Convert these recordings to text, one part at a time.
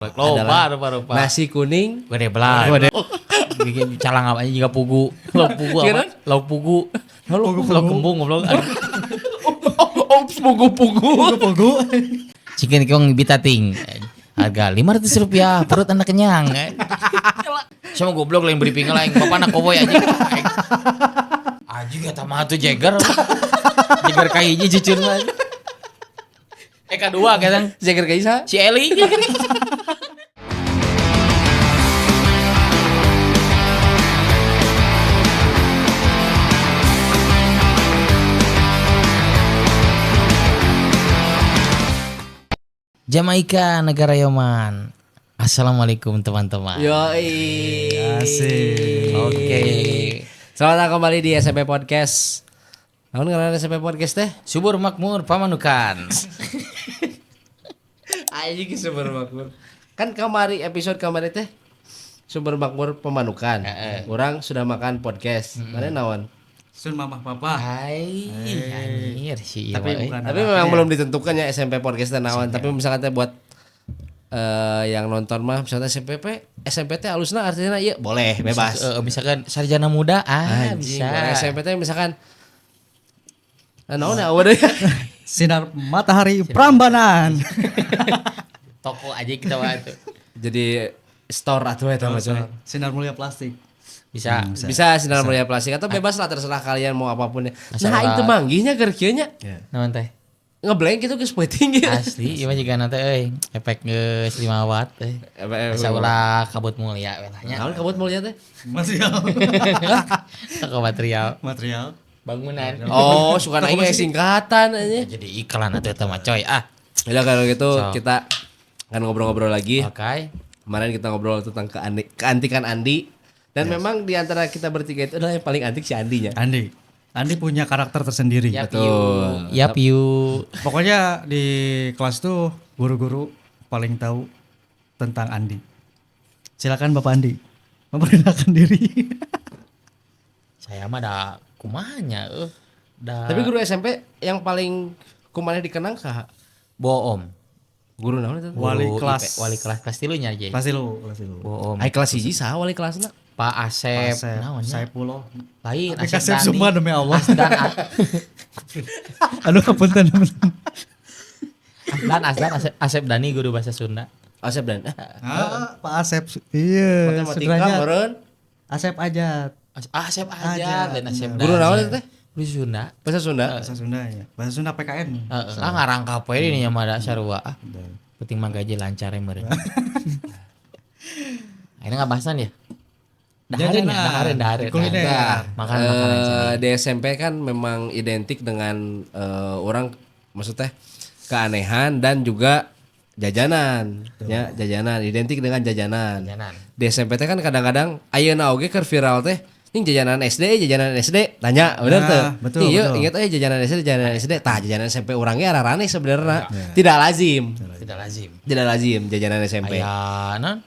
Loba rupa-rupa. Nasi kuning Gede belah. Bikin calang apa aja juga pugu. Lauk pugu apa? Lauk pugu. Lauk kembung goblok. Ops pugu-pugu. Pugu. Chicken kong bitating. Harga Rp500, perut anda kenyang. Sama goblok lain briefing lain bapak anak koboy aja. Anjing eta mah tuh Jagger. Jagger kahiji cucurna. Kadua kadang Jagger kaisa. Si Eli. Jamaika negara Yoman. Assalamualaikum teman-teman. Yoi. Asik. Oke. Selamat datang kembali di SMP Podcast. Naon ngaranna SMP Podcast teh? Subur makmur pamanukan. Anjing sumber makmur. Kan kamari episode kamari teh sumber makmur pemanukan. Orang sudah makan podcast. Mana naon? Sun mamah papa. Hai, anjir si Tapi Iwa, eh. bukan Tapi memang belum ditentukan ya SMP Podcast teh naon. Tapi misalkan teh buat yang nonton mah misalnya SMP SMP teh alusna artinya iya boleh bebas. Misalkan sarjana muda Anjing, bisa. boleh. SMP teh misalkan naon ya udah. Sinar matahari Prambanan. Toko aja kita mah tuh. Jadi store atau eta maksudnya. Sinar mulia plastik. Bisa. Bisa sinar mulia plastik atau bebas lah terserah kalian mau apapun ya. Asal Nah, itu manggihnya keur kieu nya. Naon teh? Ngeblank gitu geus peuting gitu. Asli, ieu mah juga nanti euy, efek geus 5 watt euy. Asa ulah kabut mulia we lah nya. Naon kabut mulia teh? Material. Toko material Material. bangunan. Oh, suka aing kayak singkatan aja. Jadi iklan atuh eta mah coy ah. Ya kalau gitu So. kita akan ngobrol-ngobrol lagi. Oke. Kemarin kita ngobrol tentang keantikan Andi. Dan memang di antara kita bertiga itu adalah yang paling antik si Andinya. Andi. Andi punya karakter tersendiri. Yap Betul. yu. Yap yu. Pokoknya di kelas tuh guru-guru paling tahu tentang Andi. Silakan Bapak Andi memperkenalkan diri. Saya mah da kumanya euy. Da Tapi guru SMP yang paling kumaneh dikenang saha? boom. Guru naon itu? Wali Guru kelas. IP, wali kelas kelas 3 nya aja. Pasti lu, pasti lu. Boom. Ai kelas 1 saha wali kelasna? Pak Asep, naon nya? Saipullah. Lain Asep Asep Dani. semua demi Allah. Asdan, Aduh, punten. Asdan, Asdan, Asep, Asep Dani guru bahasa Sunda. Asep dan Ah, Pak Asep. Iya, matematika saudaranya meureun. Asep Ajat. Asep aja, lain Asep Dani. Guru naon itu teh? Guru Sunda. Bahasa Sunda. Bahasa Sunda ya. Bahasa Sunda PKN. Heeh, ah ngarangkap we ini nya mah da sarua ah. Penting mah gaji lancar ya meureun. Akhirnya nggak bahasan ya? Dahareun ya, dahareun, dahareun. Kuliner. Nah, Makan makanan sendiri. di SMP kan memang identik dengan orang maksudnya keanehan dan juga jajanan. Ya, jajanan identik dengan jajanan. Jajanan. Di SMP teh kan kadang-kadang ayeuna oge keur viral teh ini jajanan SD, jajanan SD, tanya, bener Nah, tuh. betul, Iya, betul. ingat aja jajanan SD, jajanan SD. Tah, jajanan SMP orangnya arane sebenarnya. Tidak lazim. Tidak lazim. Tidak lazim jajanan SMP. Aya non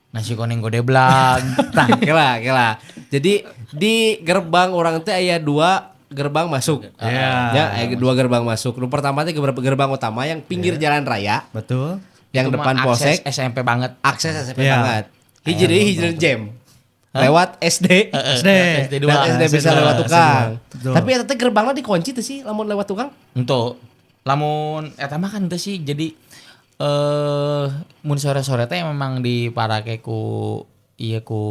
nasi kuning godeblag. Tah, kela. Jadi di gerbang orang teh aya dua gerbang masuk. Iya. Ya, aya dua gerbang masuk. Nu pertama teh gerbang utama yang pinggir jalan raya, Betul. yang Itu mah depan akses polsek, SMP banget. akses SMP Iya. banget. Hiji deui hiji jam. Lewat SD. SD. SD 2. Dan SD bisa lewat tukang. Betul. Tapi eta teh gerbangna dikunci teh sih lamun lewat tukang. Untuk lamun eta mah kan teu sih jadi mun sore-sore teh memang diparake ku ieu ku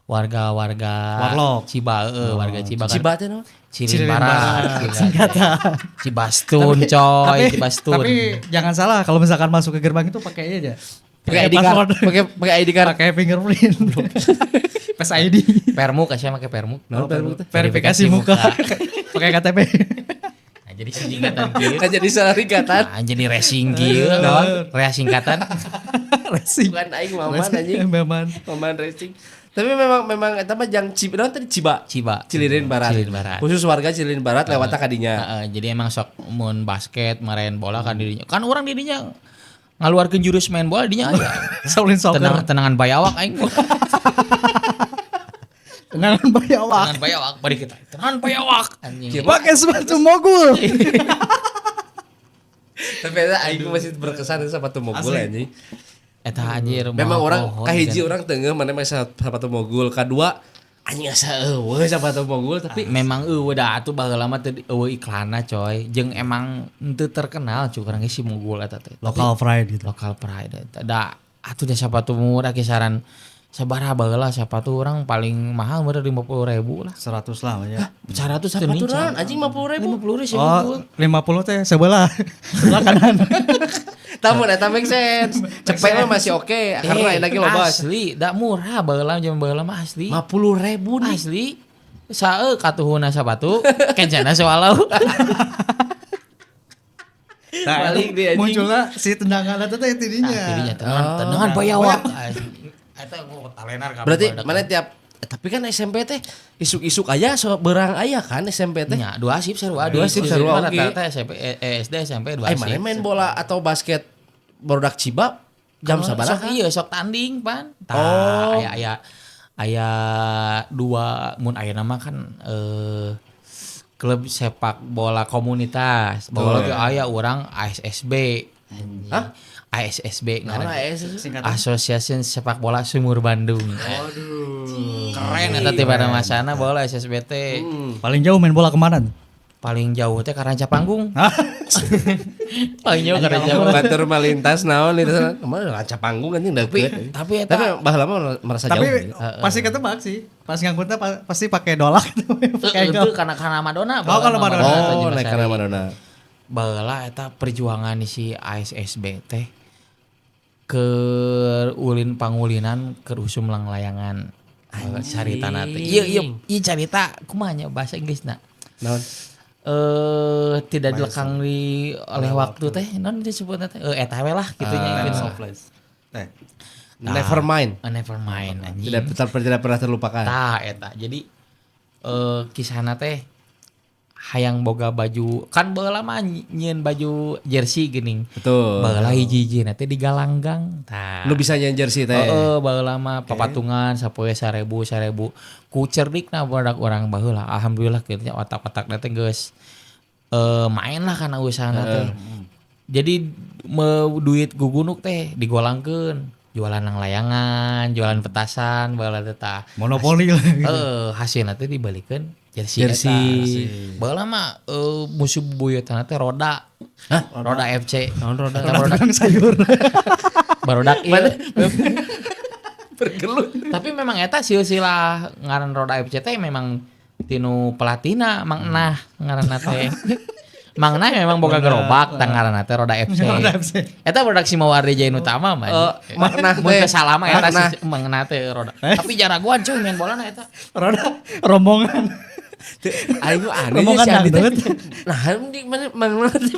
warga-warga Warlock. Ciba warga Ciba kan. Ciba teh naon? Cilin Barat. Singkatan. Cibastun coy, Cibastun. Tapi jangan salah kalau misalkan masuk ke gerbang itu pakai aja. Pakai ID card, pakai ID card. Pakai fingerprint. Face ID. Permuk kasih make permuk. Naon permuk teh? Verifikasi muka. Pakai KTP. Nah, jadi singkatan kieu. Kan jadi salah singkatan. Nah, jadi racing kieu. Rea singkatan. Racing. Bukan aing maman anjing. Maman. Maman racing. Tapi memang eta mah jang Ciba naon tadi Ciba. Ciba. Cililin Barat. Cililin Barat. Khusus warga Cililin Barat lewat kadinya. Heeh, jadi emang sok mun basket, main bola kan dirinya. Kan orang dirinya ngaluarkeun jurus main bola dinya aya. Shaolin soccer. Tenangan bayawak aing. Tenangan bayawak. Tenangan bayawak bari kita. Tenangan bayawak anjing. Pakai sepatu mogul. Tapi eta aing masih berkesan sepatu mogul Asli. anjing. Eta anjir. Memang orang kahiji orang teu ngeuh maneh mah sepatu mogul, kadua anjing asa eueuh sepatu mogul tapi memang eueuh da atuh baheula mah teu eueuh iklanna coy. Jeung emang henteu terkenal cuy urang si mogul eta teh. Local pride gitu. Local pride eta. Da atuh da sepatu murah kisaran sabaraha baheula sepatu orang paling mahal meureun 50.000 lah. 100 lah ya. 100 teu sepatu naon anjing 50.000. 50.000 Oh, 50 teh sebelah. Sebelah kanan. Tamun eta make sense. Cepet mah masih oke karena lagi loba. Asli, da murah baheula zaman baheula mah asli. 50.000 nih. Asli. Sae katuhuna sapatu, kencana soalau. Nah, balik dia anjing. Munculnya si tendangan eta teh tidinya. Tidinya tendangan bayawak. Eta talenar kabeh. Berarti mana tiap tapi kan SMP teh isuk-isuk aya so berang aya kan SMP teh. Nya, dua sip sarua. Dua sip sarua oge. Rata-rata SMP SD SMP dua sip. Mana main bola atau basket barudak Cibab jam sabaraha? Sok iya sok tanding pan. Tah aya aya dua mun aya nama kan klub sepak bola komunitas. Bola ge aya urang ASSB. Hah? ASSB ngaranna. Asosiasi Asosiasi Sepak Bola Sumur Bandung. Aduh. Keren eta teh pada masana bola SSB teh. Paling jauh main bola kemana? Paling jauh teh ka Ranca Panggung. Paling jauh ka Ranca Panggung. Batur melintas naon itu kemana Ranca Panggung anjing deukeut. Tapi eta baheula mah merasa jauh. Tapi pasti ketebak sih. Pas ngangkutnya pasti pakai dolak pakai itu karena Madonna. Oh, karena Madonna. Oh, naik karena Madonna. Baheula eta perjuangan si ASSB teh ke ulin pangulinan ke usum langlayangan. Caritana teh. Ieu ieu carita kumaha nya bahasa Inggrisna? Naon? Tidak dilekang di oleh waktu teh naon disebutna teh? Eta we lah kitu nya. Never mind. Never mind anjing. Tidak pernah terlupakan. Tah eta. Jadi kisahna teh hayang boga baju kan baheula mah nyieun baju jersey geuning. Betul. Baheula hiji-hijina teh digalanggang. Tah. Lu bisa nyieun jersey teh. Heeh, baheula mah papatungan sapoe 1000 1000. Ku cerdikna budak urang baheula. Alhamdulillah kitu nya otak-otakna teh geus main lah kana usahana teh. Jadi duit gugunuk teh digolangkeun. Jualan nang layangan, jualan petasan, baheula teh tah. Monopoli lah. Heeh, hasilna teh dibalikeun jersey. Baheula mah musuh buyutan teh roda. Hah? Roda FC. Naon roda? Roda sayur. Barodak ieu. Bergelut. Tapi memang eta silsilah ngaran Roda FC teh memang tinu pelatihna Mang Nah ngaranna teh. Mang Nah memang boga gerobak tah ngaranna teh Roda FC. Roda FC. Eta produk si Mawardi Jain Utama mah. Mang Nah mun teh. teu salah mah eta si Mang Nah teh Roda. Tapi jaragoan cuy main bolana eta. Roda rombongan. Aing aneh rombongan si Andi teh. dangdut. Nah, di mana Mang Nah teh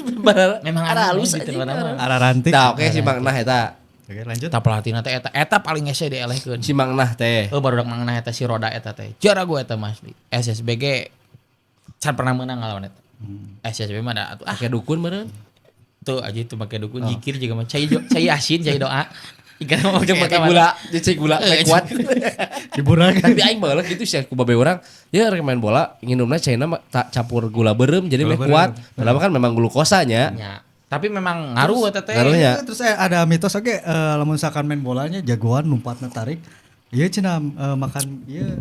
memang halus aneh gitu anjing. Arah rantik. Tah oke si Mang Nah eta. Oke, lanjut. Tah pelatihna teh eta eta paling hese dielehkeun. Si Mang Nah teh. Barudak Mang Nah eta si Roda eta teh. Jarago eta mah asli. SSBG can pernah menang ngalawan eta. SSB mah da atuh Pakai dukun meureun. Tuh aja itu pakai dukun jikir juga mah cai cai asin cai doa. Ikan mau Jeung pakai gula, jeung cai gula meh kuat. Diburak. Tapi aing baheula gitu sih ku babe urang, ya rek main bola nginumna caina mah tak campur gula beureum jadi meh kuat. Padahal kan memang glukosanya. Ya. Tapi memang ngaruh eta teh. Ngaruhnya. Terus ada mitos oke lamun misalkan main bolanya jagoan lompatna tarik. Ieu cenah makan ieu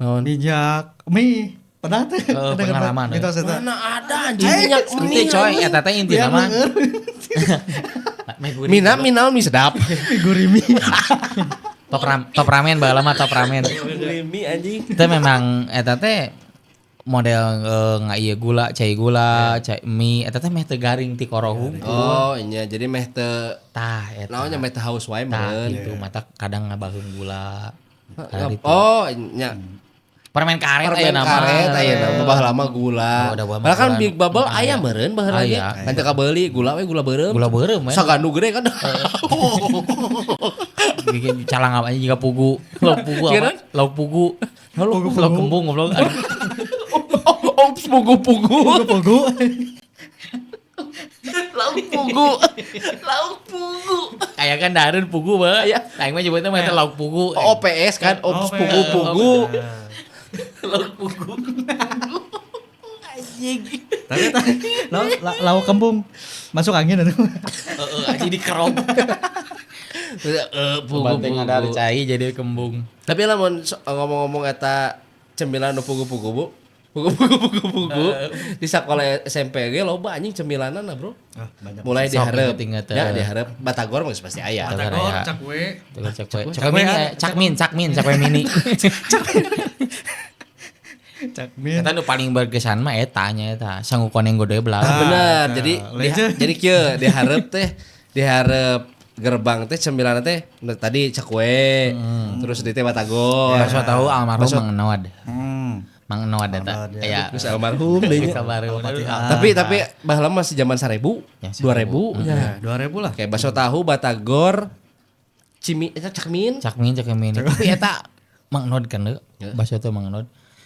Naon? minyak mie. Pernah teh? Pengalaman. Mitos eta. Mana ada anjing minyak mie coy, eta teh intina mah. Mina mina mie sedap. Mie gurimi. Top ramen baheula mah top ramen. Gurimi anjing. Itu memang eta teh model nggak iya gula, cai mie eta teh meh teu garing ti korohung. Oh iya, jadi meh teu tah eta. Naonnya meh teu haus wae meureun. Gitu mata kadang ngabaheung gula. Oh nya. Permen karet aya nama. Permen karet aya nama baheula mah gula. Padahal kan Big Bubble aya meureun baheula ge. Kan teu kabeuli gula we gula beureum. Gula beureum we. Sagandu gede kan. Bikin calang apa juga pugu. Lauk pugu apa? Lauk pugu. Lauk kembung goblok. Ops pugu-pugu. Pugu. Lauk pugu. Lauk pugu. Kayak kan dareun pugu bae. Aing mah nyebutna mah eta lauk pugu. OPS kan, ops pugu-pugu. Lauk pugu. Anjing. Tapi lauk kembung masuk angin itu. Heeh, anjing dikerok. Pugu Banteng ada pugu. Cai jadi kembung. Tapi lamun ngomong-ngomong eta cemilan nu pugu-pugu bu. Pugu-pugu pugu-pugu di sekolah SMP ge loba anjing cemilanan lah, Bro. Ah, banyak. Mulai Sok diharap. inget-inget, Ya, eh. diharap batagor mah geus pasti aya. Batagor. Batagor, Aya. cakwe. Cakwe, cakwe, cakwe mini, eh, cakmin, cakmin, cakwe mini. Cakmin. Eta nu paling berkesan mah eta nya eta sangu koneng gode belah. Ah, bener. Nah, Jadi legend. jadi kieu diharap teh diharap gerbang teh cemilan teh nu tadi cakwe, terus di teh batagor. Bakso tahu almarhum Mang Enod. Mang Enod eta. Enod, ya. Aya. Terus almarhum deui nya. Almarhum. Tapi baheula masih zaman 1000, Ya, 2000 ya. Ya, 2000 lah. Kayak bakso tahu, batagor, cimi eta cakmin. Cakmin, cakmin mini. Tapi eta Mang Enod kan deui. Bakso teh Mang Enod.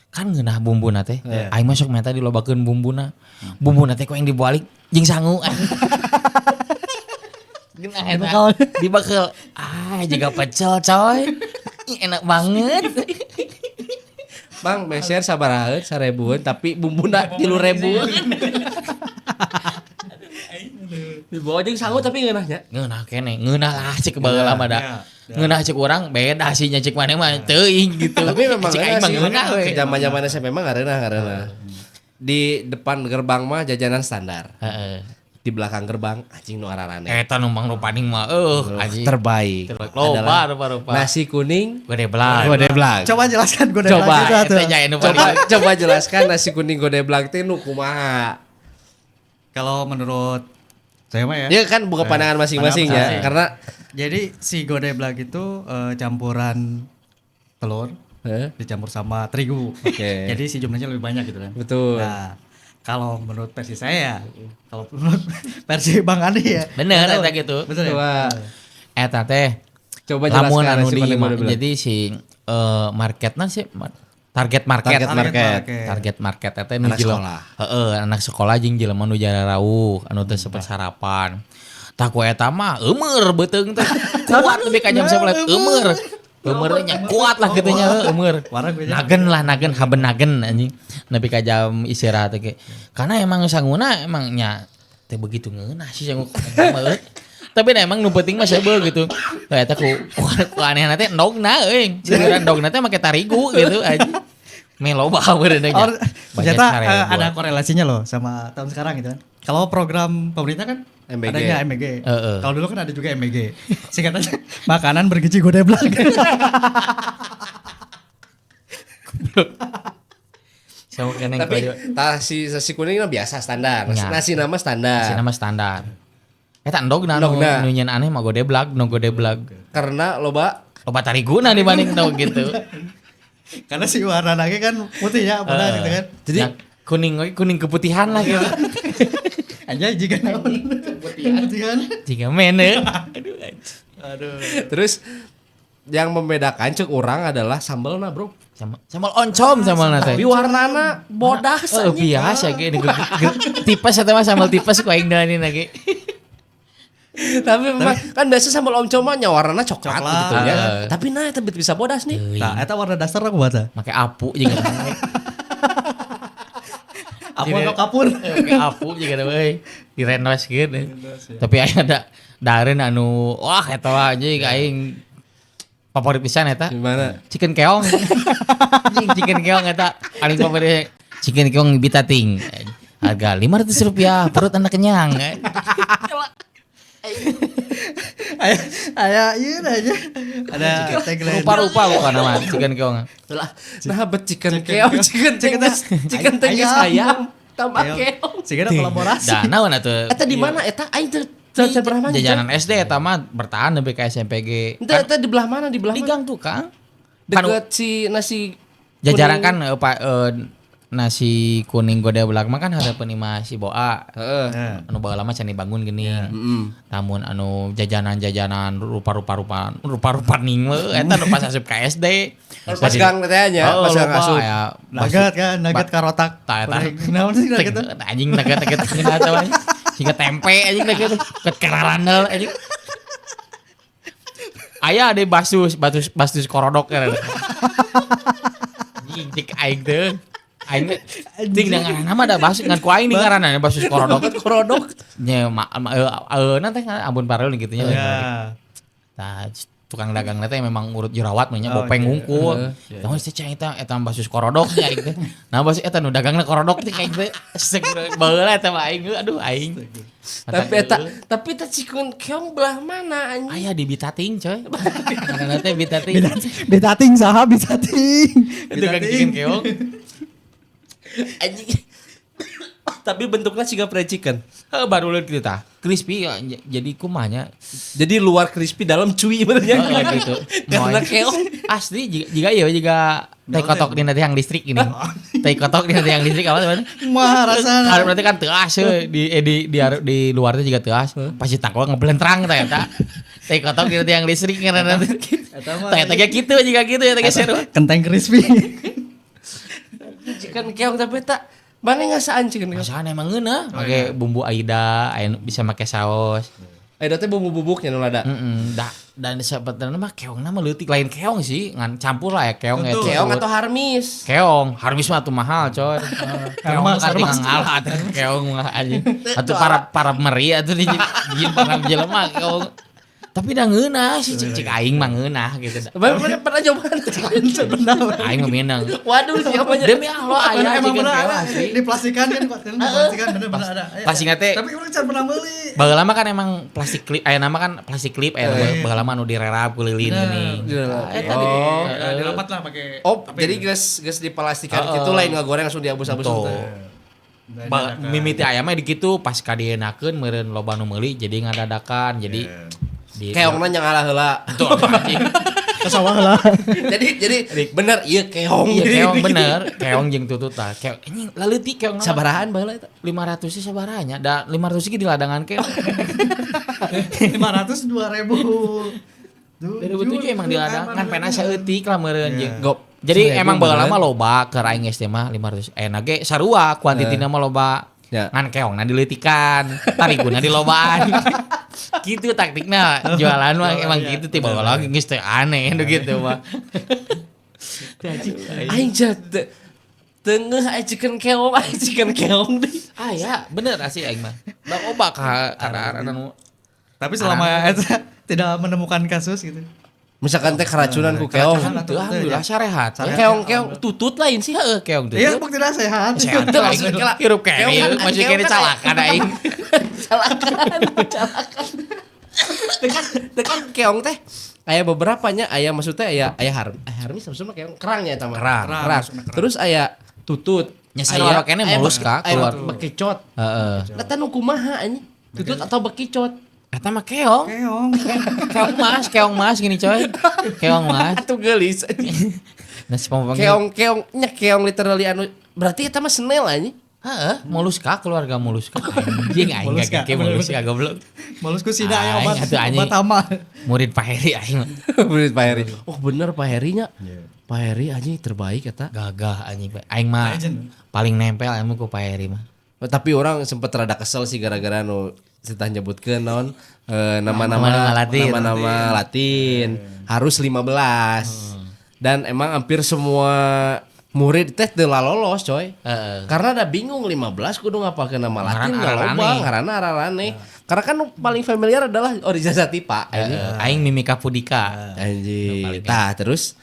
Kan ngeunah bumbuna teh. Aing mah sok meta dilobakeun bumbuna. Bumbuna teh ku aing dibalik jeung sangu. Geunah eta. Dibekel. Ah, juga pecel coy. Ih, enak banget. Bang, meser sabaraha 1000-an tapi bumbuna 3000. Dibawa jeung sangu tapi ngeunah nya. Ngeunah kene, ngeunah lah cek baheula mah da. Ya, Ngeunah cek urang beda sih nya cek maneh mah teuing gitu. Tapi memang cek aing ngeunah mah sih. ngeunah we. Ke zaman-zaman SMP memang ngareunah. Di depan gerbang mah jajanan standar. Heeh. Di belakang gerbang anjing nu araraneh. Eta nu mang rupaning mah anjing. Terbaik. Terbaik. Loba, Adalah rupa-rupa. Nasi kuning Gede belah. Godeblag. Coba jelaskan gue Coba, itu Eta nya anu Coba paling coba jelaskan nasi kuning Godeblag teh nu kumaha. Kalau menurut saya mah ya. Ya kan bukan pandangan masing-masing ya, Pandangan karena Jadi si godeblag itu campuran telur dicampur sama terigu. Oke. Jadi si jumlahnya lebih banyak gitu kan. Betul. Nah, kalau menurut versi saya, kalau menurut versi Bang Andi ya. Bener Nggak tahu. eta gitu. Betul ya? Coba Eta teh coba lamun jelaskan anu nasi di kuning Godeblag. jadi si marketna sih target market. Target market. Target market eta nu Anak jelema- sekolah. Heeh, anak sekolah jeung jelema nu jararauh anu teu sempet sarapan. Tah ku eta mah eumeur beuteung teh. Kuat lebih ka jam 11 eumeur. Eumeur nya kuat lah kitu nya heuh, eumeur. Warna gue nya. Nagen lah nagen haben nagen anjing. Nepi ka jam istirahat teh ge. Karena emang sanguna emang nya teh begitu ngeunah sih sangu mah euy. Tapi nah emang nu penting mah seubeuh gitu. Tah eta ku ku anehna teh endogna euy. Seueuran endogna teh make tarigu gitu anjing. Melo loba beureuh nya. Oh, ternyata ada korelasinya loh sama tahun sekarang gitu kan. Kalau program pemerintah kan MBG. adanya MBG. Heeh. Kalau dulu kan ada juga MBG. Singkatannya makanan bergizi godeblag. Sama keneng Tapi nasi nasi kuning mah biasa standar. Nasi, Ya. nasi nama standar. Nasi nama standar. Eta endogna nu Endogna. nu nyeun aneh mah godeblag, nu godeblag. Karena loba Loba tariguna dibanding tau gitu. Karena si warna lagi kan putih ya, benar gitu kan. Jadi- Ya, kuning kuning keputihan lah gitu. Anjay jika naon. Keputihan. Jika mene. Aduh. terus yang membedakan cek orang adalah sambelna, Bro. Sama sambal oncom sambal teh. Tapi warnana bodas Oh, anjing. biasa ge tipes eta mah sambal tipes ku aing dalanin lagi. Tapi memang kan biasa sambal oncom mah nya warnana coklat, Coklat. gitu ya. Heeh. Tapi nah eta bisa bodas nih. Nah, eta warna dasar aku baca. Make apu juga. Aku atau kapur. Make apu juga euy. Direnos gitu. Tapi aya ada dareun anu wah eta mah anjing aing favorit pisan eta. Gimana? Chicken keong. Anjing chicken keong eta paling favorit chicken keong bitating. Harga 500 rupiah, perut anda kenyang. Aya aya ieu aja. Ada tagline. Rupa-rupa bukan nama chicken keong. Lah, nah bet chicken keong, chicken tenges, chicken tenges ayam tambah keong. Sehingga ada kolaborasi. Da naon atuh? Eta di mana eta aing teu teu pernah manjat. Jajanan SD eta mah bertahan sampai ke SMPG. Ente eta di belah mana? Di belah Di mana? gang tukang. Kan Deket si nasi jajaran kuning. kan nasi kuning godeblag mah kan harapan imah si Boa. Heeh. Nah, Anu baheula mah can dibangun gini. Heeh. Namun anu jajanan-jajanan rupa-rupa rupa-rupa ning mah eta nu pas asup ka SD. Pas gang teh nya, Oh, pas gang lupa, asup. ya. Nugget kan, nugget karotak. Tah, eta. Naon sih nugget tuh? Anjing nugget nugget nugget apa Siga tempe anjing nugget ket kararandel anjing. Aya ada basus basus basus korodok kan. Anjing cek aing teh. Aing teh ting ngaranna mah da basus ngan ku aing nih ngaranna basus korodok. Korodok. Nya ma nanti kan Ambon Parel gitu nya. Ya. Tah tukang dagang teh memang urut jerawat nya Oh, bopeng iya. ngungkul. Tah si ceng eta eta basus korodok nya aing teh. Nah basus eta nu dagangna korodok teh aing teh. Baheula eta mah aing aduh aing. Tapi eta chicken keong belah mana anjing? Aya di Bitating coy. Ngaranna teh Bitating. Bitating saha bitating. Tukang chicken keong. Anjing. Tapi bentuknya siga fried chicken. Heuh baru lihat gitu tah. Crispy ya, jadi kumanya. Jadi luar crispy dalam cuy benernya. Heeh gitu. Karena Moy. keong. Asli jika iya jika tai kotok dina tiang listrik ini. Tai kotok dina tiang listrik apa teman? Mah rasana. Kalau berarti kan teuas euy, di luar teh juga teuas. Pasti tangkol ngeblentrang teh eta. Tai kotok dina tiang listrik ngaranna teh. Eta mah Teh eta ge kitu jika gitu eta ge seru. kenteng crispy. Chicken keong tapi tak mana ngasaan chicken keong? Masaan emang ngeunah make bumbu aida, aya nu bisa make saos. Eta teh bumbu bubuknya nu lada. Heeh, dan sebenarnya mah keongna mah leutik lain keong sih, ngan campur lah ya keong ya. Keong atau harmis? Keong, harmis mah tuh mahal coy. Keong mah Harmas, kan harmas. tinggal ngalah atuh keong mah anjing. Atuh para meri atuh di para jelema keong. Tapi dah ngeunah sih cik cik aing mah ngeunah gitu. Mana pernah cobaan? Aing mah minang. Waduh siapa aja. Demi Allah aya Emang chicken bener keong ada asli. di plastikan kan Pak. Di plastikan bener-bener ada. Iya. Plastikna teh Tapi orang can pernah beli. Baheula mah kan emang plastik klip, aya nama kan plastik klip, aya baheula mah nu direrap ku lilin geuning. Direrap. Eta di Oh. Ya, dilepat lah pakai. Oh, jadi geus diplastikan gitu lain ngagoreng langsung diabus-abus Tuh. teh. Mimiti ayamnya di kitu pas kadienakeun meureun loba nu meuli jadi ngadadakan jadi di Keongna nya ngalah heula. Tuh, anjing. Ke sawah lah. Jadi bener ieu keong. Iya keong bener, keong jeung tutut tah. Keong anjing laleutik keong. Sabarahaan baheula eta? 500 sih sabaranya. Da 500 ge di ladangan keong. 500 2000. 2007 emang di ladang kan pena saeutik lah meureun jeung. Gop. Jadi Seribu emang baheula meureun. mah loba keur aing SD mah 500. Enak ge sarua kuantitina mah loba. Ya. Ngan keongna dileutikan, tariguna dilobaan. Gitu taktikna jualan mah emang gitu tiba lagi geus teh aneh gitu mah. Aing tengah aing chicken keong, aing chicken keong deh. Ah ya, bener asli aing mah. Da loba ka karena nu Tapi selama eta tidak menemukan kasus gitu. Misalkan teh keracunan ku keong. Teu alhamdulillah sarehat. Keong-keong tutut lain sih. Heeh, keong tuh. Iya, bukti tidak sehat. Sehat Itu aing maksudnya kela- hirup kene, keong kan- masih keong kene kan- calakan aing. Calakan, calakan. Tekan keong teh aya beberapanya aya maksudnya aya harmis maksudnya keong kerangnya eta mah. Kerang. Kerang. Terus aya tutut. Nya sarua kene aya moluska aya keluar. Bekicot. Heeh. Eta nu kumaha anjing? Tutut atau bekicot? Eta mah keong. Keong. Keong mas gini coy. Keong mas. Atuh geulis anjing. Nah, si pemopong Keong keong nya keong literally anu berarti eta mah snail anjing. Heeh, moluska keluarga moluska. Anjing aing Moluska, gak moluska goblok. Molusku sida ya Aing obat atuh anjing. obat hama. Murid Pak Heri aing mah. Murid Pak Heri. Oh bener Pak Heri nya. Pak Heri anjing terbaik eta. Gagah anjing aing mah Legend. paling nempel aing mah ku Pak Heri mah. Oh, tapi orang sempet rada kesel sih gara-gara nu cerita nyebutkeun naon nama-nama Nama-nama Latin. nama-nama Latin harus 15. Dan emang hampir semua murid teh teu lolos coy. Heeh. Karena ada bingung 15 kudu ngapalkeun nama Latin Ngaran nggak loba, ararane. ngaranna ararane. Karena kan nu paling familiar adalah Oriza Satipa. anjing. Heeh, aing Mimika Pudika. Anjing. Tah terus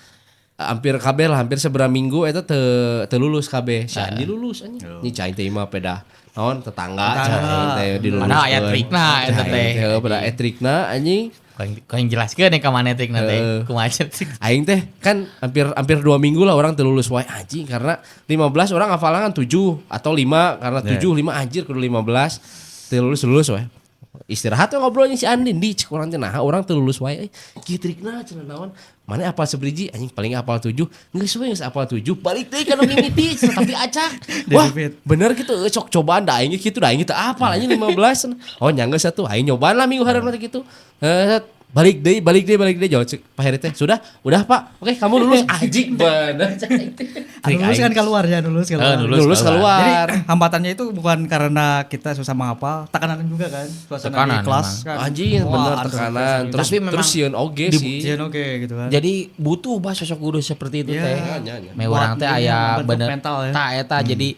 hampir kabeh lah hampir seberapa minggu eta teu teu lulus kabeh. Si Andi lulus anjing. Ni cai teh mah pedah naon tetangga cai teh dilulus. Padahal aya trikna eta teh. Heeh, padahal aya trikna anjing. Kau yang jelaskeun ya ka mana trikna teh. Heeh. Kumaha trik. Aing teh kan hampir hampir 2 minggu lah orang teu lulus wae anjing karena 15 orang hafalan kan 7 atau 5 karena 7 5 anjir kudu 15 teu lulus lulus wae. Istirahat we ngobrol jeung si Andin di cek urang teh naha urang teu lulus wae euy. Kieu trikna cenah naon. Mana apal sebriji anjing paling apal 7. Geus we geus apal 7 balik deui ka nu mimiti cenah, tapi acak. Wah, bener gitu euy sok cobaan da aing kitu da aing teu apal anjing 15. Oh nya geus atuh aing nyobaan lah minggu hareup teh kitu. Balik deui jauh cek Pak Heri teh. Sudah, udah Pak. Oke, kamu lulus anjing bener. Cek aing teh. Trik Lulus aing. kan keluar ya lulus keluar. Lulus Lulus keluar. Jadi hambatannya itu bukan karena kita susah menghafal, tekanan juga kan, suasana Tekanan di kelas emang. kan. Anjing Wah, bener aduh, tekanan. Terus Tapi memang terus sieun oge sih. Sieun oge gitu kan. Jadi butuh bah sosok guru seperti itu Iya. teh. Iya, iya. Me urang teh Buat aya ini, bener membentuk mental ya. Ta eta jadi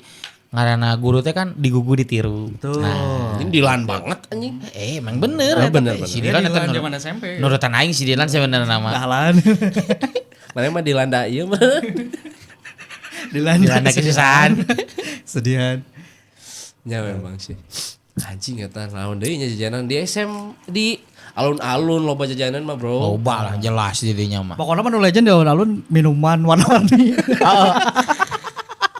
Ngaranna guru teh kan digugu ditiru. Betul. Nah, Ini Dilan banget anjing. Emang bener Oh, eta bener, teh. bener. Si Dilan Dia eta Dilan zaman SMP. nurutan aing si Dilan sebenarnya nama. Dahlan. Mana mah dilanda ieu mah. Dilanda. Dilanda kesusahan. Sedihan. Ya memang sih. Anjing eta naon deui nya jajanan di SM di alun-alun loba jajanan mah, Bro. Loba lah jelas jadinya mah. Pokoknya mah nu legend di alun-alun minuman warna-warni.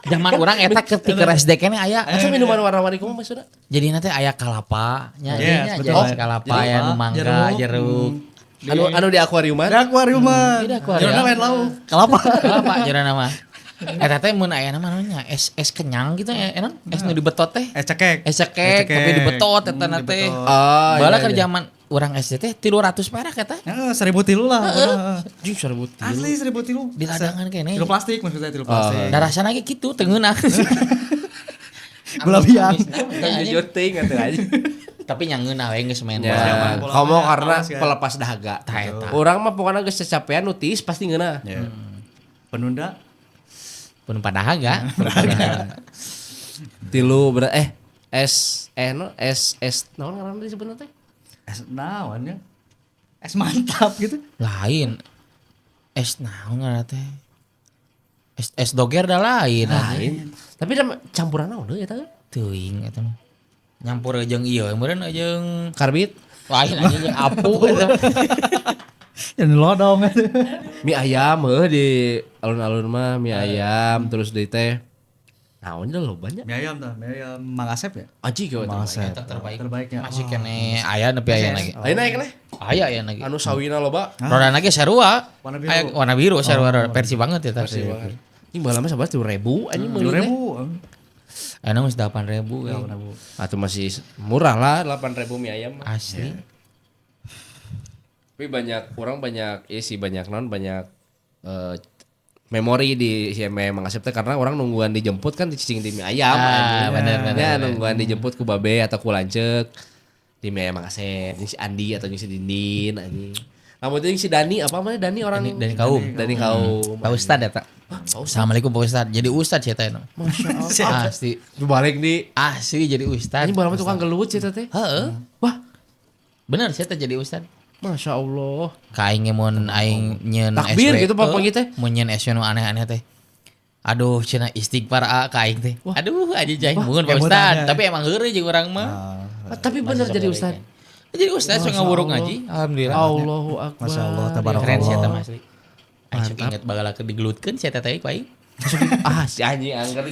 Zaman urang eta ketika SD keneh aya. Asa minuman warna-warni kumaha maksudna? Jadi nanti aya kalapa nya Yes, nya betul. jadi kalapa aya nu mangga, jeruk. Anu anu di akuariuman? Di akuariuman. Di akuarium. Jerukna lain lauk. Kelapa. Kalapa jerana mah. Eta teh mun aya nama namanya es es kenyang gitu ya, enak es nu dibetot teh. Es cekek. Es cekek tapi dibetot eta na teh. Ah, Bala iya, keur iya. zaman urang SD teh 300 perak eta. Heeh, 1003 lah. Heeh. Anjing 1003. Asli 1003. Di ladangan kene. Tilu plastik maksudnya tilu plastik. Da rasana ge kitu teu ngeunah. Gula biang. Jujur teuing atuh anjing. Tapi nya ngeunah we geus main Ya, bola. bola. komo karena Awas, kan. pelepas dahaga. Tah eta. Urang mah pokoknya geus cacapean nu tiis pasti ngeunah. Ya. Penunda Pun padahaga. Tilu ber S eh no S S naon ngaranna disebutna teh? es naon ya? Es mantap gitu. Lain. Es naon ngaranna teh? Es es doger da lain. Lain. Tapi da campuran naon deui eta? Teuing eta mah. Nyampur jeung ieu meureun jeung Karbit, lain anjing jeung apu eta. Yang lodong. mie ayam heuh di alun-alun mah mie ayam terus deui teh naon da loba nya. Mie ayam tah, mie ayam Mang Asep ya? Anjing ge Mang eta. Asep. Eta terbaik. Terbaiknya. Masih kene aya nepi aya lagi. Lain aya keneh? Aya aya lagi. Anu sawina loba. Rodana ge sarua. Warna biru. Aya warna biru sarua versi banget ya tapi. Anjing baheula mah sabar 3000 anjing meuli teh. 2000. Aya geus 8000 we. Atau masih murah lah 8000 mie ayam mah. Asli. Tapi banyak orang banyak iya sih banyak non banyak memori di si Mang Asep teh karena orang nungguan dijemput kan dicicing di mie ayam. Ah, anjing. bener, bener, Ya, bener. nungguan dijemput ku babe atau ku lanceuk di mie ayam Mang Asep, jeung si Andi atau jeung si Dindin anjing. Lamun jeung si Dani apa namanya Dani orang Dani Kaum. Dani Kaum. Pak Ustad ya tak? Assalamualaikum Pak Ustad. Jadi Ustad sih teh. Masya Allah. Asli. Balik di Asli jadi Ustad. anjing baheula mah tukang gelut sih teh. Heeh. Wah, Bener sih teh jadi Ustad. Masya Allah. Ka aing ge mun aing nyeun Takbir SW, gitu, Pak, pagi teh. Mun nyeun SW nu aneh-aneh teh. Aduh, cenah istighfar a ka aing teh. Aduh, aja jaing mun Pak Ustad. kemutannya. Tapi emang heureuy jeung urang mah. Ah, tapi bener jadi Ustad. Jadi Ustad sok ngawuruk ngaji, alhamdulillah. Allahu Akbar. Masya Allah, tabarakallah. Keren sih eta mah asli. Aing sok inget baheula keur digelutkeun si eta teh ku aing. Ah si anjing angker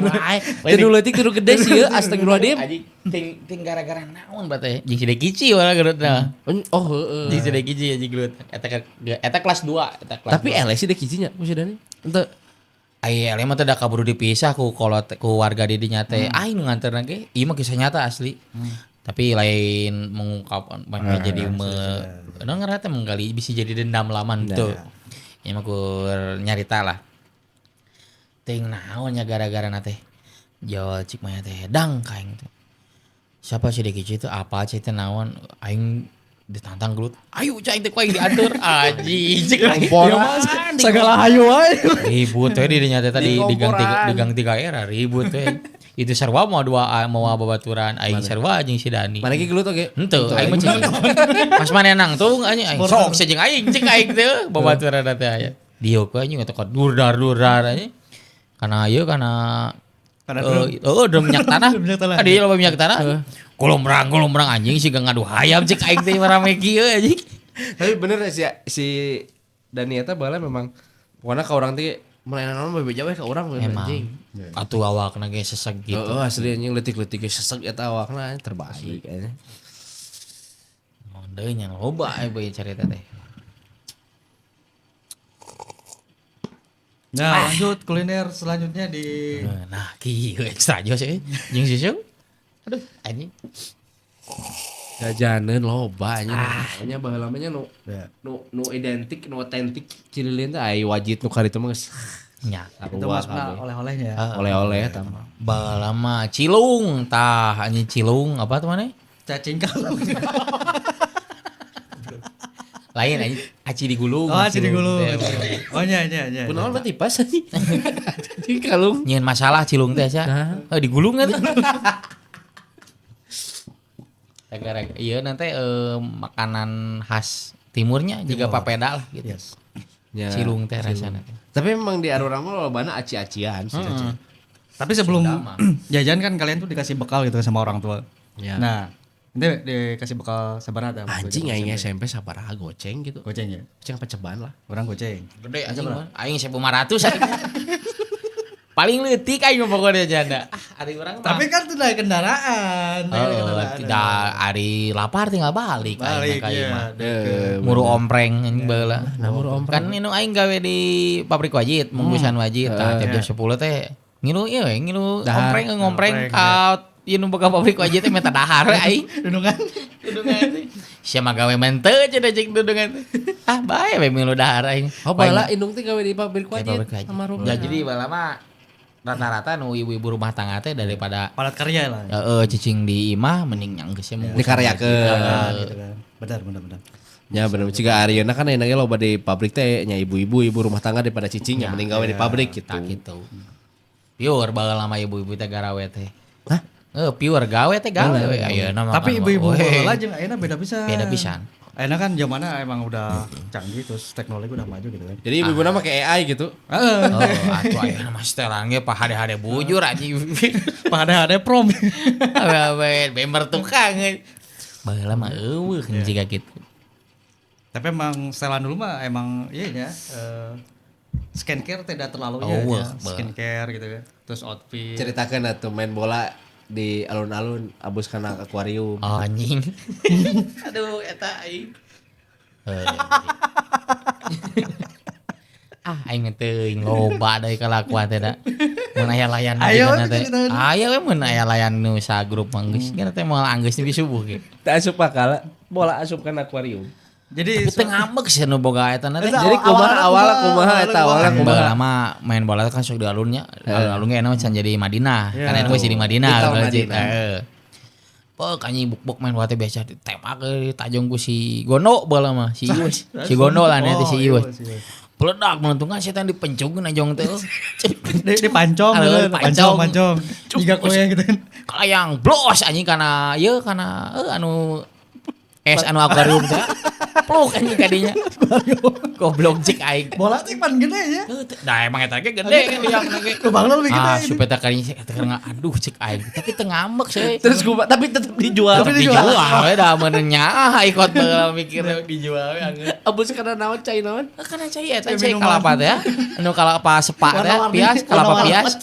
wae. Tidur leutik tidur gede sih ya astagfirullahaladzim. Anjing ting ting gara-gara naon berarti jeung si Dekici wala gerutna. Oh heeh. Jeung si Dekici anjing gelut. Eta eta kelas 2, eta kelas. Tapi eleh sih dekici nya ku si Dani. Ente Ai eleh mah teh da kaburu dipisah ku kolot ku warga di dinya teh. Aing nu nganterna ge ieu mah kisah nyata asli. Tapi lain mengungkap banyak jadi me naon ngaranna teh menggali bisa jadi dendam laman tuh. Ieu mah kur nyarita lah. Ting naon nya gara-gara na teh. Jol cik maya teh dang ka aing teh. Siapa si Dekici itu apa cik teh naon aing ditantang gelut. Ayo cai teh ku aing diatur. Anjing cik aing. Komporan. Segala hayu wae. Ribut we di dinya teh tadi di gang tiga, Di di gang tiga era ribut we. Itu sarua mau dua mau babaturan aing sarua jeung si Dani. Mana ge gelut oge? Henteu aing mah cing. Pas maneh nangtung anjing aing sok sia jeung aing cek aing teh babaturan teh aya. Dieu we anjing eta durdar-durdar anjing. Karena ieu karena Karena drum. Oh, drum minyak tanah. Drum minyak tanah. Adi loba minyak tanah. Golombrang anjing siga ngadu hayam cek aing teh rame kieu anjing. Tapi bener si si Dani eta baheula memang pokona ka urang teh mulai naon bebeja we ka urang we Emang. anjing. Atuh awakna ge seseg gitu. Heeh asli anjing leutik-leutik ge seseg eta awakna terbaik anjing. Naon deui nya loba aya bae carita teh. Nah, lanjut kuliner selanjutnya di Nah, kieu ekstra jos euy. Jeung susu. Aduh, anjing. Jajanan loba anjing. Nya baheula mah nya nu Ya. nu nu identik, nu otentik Cililin teh ai wajit nu karitu mah geus Nya. itu masukna oleh-olehnya. oleh-oleh eta mah. Baheula mah cilung tah anjing cilung apa tuh mana? Cacing kalung. Lain aja aci digulung. Oh, aci digulung. Teh. Oh, nya nya nya. Kunaon mah tipas anjing. Jadi kalung. Nyieun masalah cilung teh sia. Nah. Eh digulung eta. Gara-gara iya nanti makanan khas timurnya juga papeda lah gitu. Yes. Ya. Cilung teh rasana teh. Tapi memang di arurang mah lobana aci-acian sih. Tapi sebelum Sunda mah. jajan kan kalian tuh dikasih bekal gitu sama orang tua. Ya. Nah, nanti dikasih bekal sabaraha tah? Anjing aing SMP sabaraha goceng gitu. Goceng ya. Goceng apa ceban lah. Orang goceng. Gede anjing mah. Aing 1500 anjing. Paling leutik aing mah pokoknya janda. Ah, ari urang mah. Tapi kan tuh naik kendaraan, naik Heeh, kendaraan. tidak ari lapar tinggal balik aing Balik mah ka ieu ya. mah. Eh, Muru ompreng anjing baheula. Nah, muru ompreng. Kan nu aing gawe di pabrik wajit, munggusan wajit. Tah tiap jam 10 teh ngilu ieu we, ngilu Dahar. ompreng ngompreng Ompreng, ka ieu nu boga pabrik wajit teh minta dahar we aing. Dudungan. Dudungan teh. Sia mah gawe mente cenah cek dudungan teh. Ah bae we ngilu dahar aing. Oh, bala indung teh gawe di pabrik Di wajit. pabrik wajit. Almarhum. Ya jadi bala mah rata-rata nu ibu-ibu rumah tangga teh daripada Padat karya lah. heeh cicing di imah mending yang geus munggusan Dikaryakeun. Nah, gitu kan. Benar, benar, benar. Ya bener ciga Aryana kan enaknya loba di pabrik teh nya ibu-ibu ibu rumah tangga daripada cicing ya mending gawe di pabrik gitu. Tak gitu. Pure baheula mah ibu-ibu teh garawe teh. Hah? Pure gawe teh gawe we ayeuna mah. Tapi kan, ibu-ibu weh, baheula jeung ayeuna beda pisan. Beda pisan. Ayeuna kan zamanna emang udah canggih terus teknologi udah maju gitu kan. Jadi ibu-ibu nama pakai AI gitu. Heeh. Oh, atuh ayeuna mah setelan ge pahade-hade bujur anjing. Pada ada prom. Awe bemer tukang. Baheula mah eueuh jiga kitu. Tapi emang setelan dulu mah emang iya ya skincare tidak terlalu Oh, ya, wah, ya. Skincare gitu kan. Terus outfit. Ceritakan atuh main bola di alun-alun abus kana akuarium. Oh, anjing. Aduh eta aing. Ah, aing teuing loba deui kalakuan teh da. Mun aya layan Ayo, teh. ceritain. Aya we mun aya layan nu sagrup mah geus. Geus teh moal anggeus nepi subuh ge. Teu asup akal, bola asup kana akuarium. Jadi Tapi teu ngambek sih nu boga eta na teh. Jadi kumaha awalna kumaha eta awalna Kan kumaha? baheula mah main bola kan sok di alunnya. Alun-alun ge enak can jadi Madinah. Iya. Kan enak geus jadi Madinah. Little kalau Madinah. Heeh. Pek anjing buk-buk main bola teh biasa ditembak euy tajong ku si Gono baheula mah, si Ius. Si Gono lah nanti si Oh, Ius. Ius, Ius. Peledak menentukan setan dipencungkeun ajong teh. Di pancong, Halo, gitu, pancong. pancong, pancong. Jika kue gitu kan. Kalayang blos anjing kana ieu kana anu es anu akuarium teh. Pluk anjing kadinya. Goblok cek aing. Bola sih pan gede ya. Nah emang eta ge gede kan liang ge. Lubangnya lebih gede Ah, ini. supaya tak kadinya sih eta keur aduh cek aing. Tapi teu ngambek sih. Terus kumaha tapi tetep dijual. Tetep dijual we da mun nyaah ikot baheula mikir dijual we angeun. Abus kana naon cai naon? Kana cai eta Cai cai minuman. kalapa teh ya. Anu kalapa sepak teh, Warna-warni. pias, kalapa Warna-warni. pias.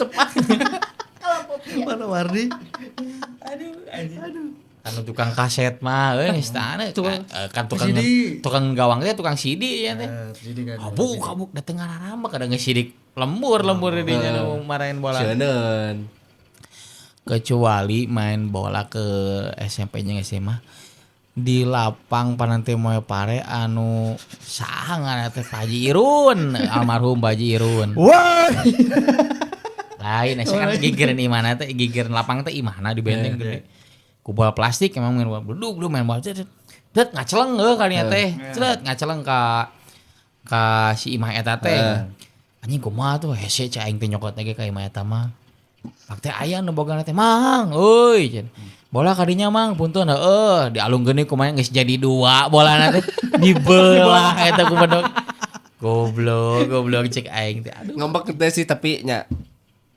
Warna-warni. Anu tukang kaset mah euy geus tah kan tukang CD. tukang gawang teh tukang CD ya teh. Jadi kan. Abuk abuk da tengah rambak ada ngesidik lembur lembur di dinya nu marahin bola. Seuneun. Kecuali main bola ke SMP-nya SMA di lapang Panante Moyo Pare anu saha ngaranna teh Pak Haji Irun, almarhum Pak Haji Irun. Wah. Lain asa kan gigireun imana teh gigireun lapang teh imana di benteng gede. Ku bola plastik emang main bola duduk dulu main bola cet cet ngaceleng heuh kalinya teh. Cet ngaceleng ka si imah eta teh. Anjing kumaha tuh hese cai aing teh nyokot ge ka imah eta mah. Pak teh aya nu bogana teh mang euy cenah. Bola kadinya mang punten heueuh dialungkeun kumaha geus jadi dua bolana teh dibelah eta ku bedog. Goblok goblok cek aing teh aduh. Ngambek teh sih tapi nya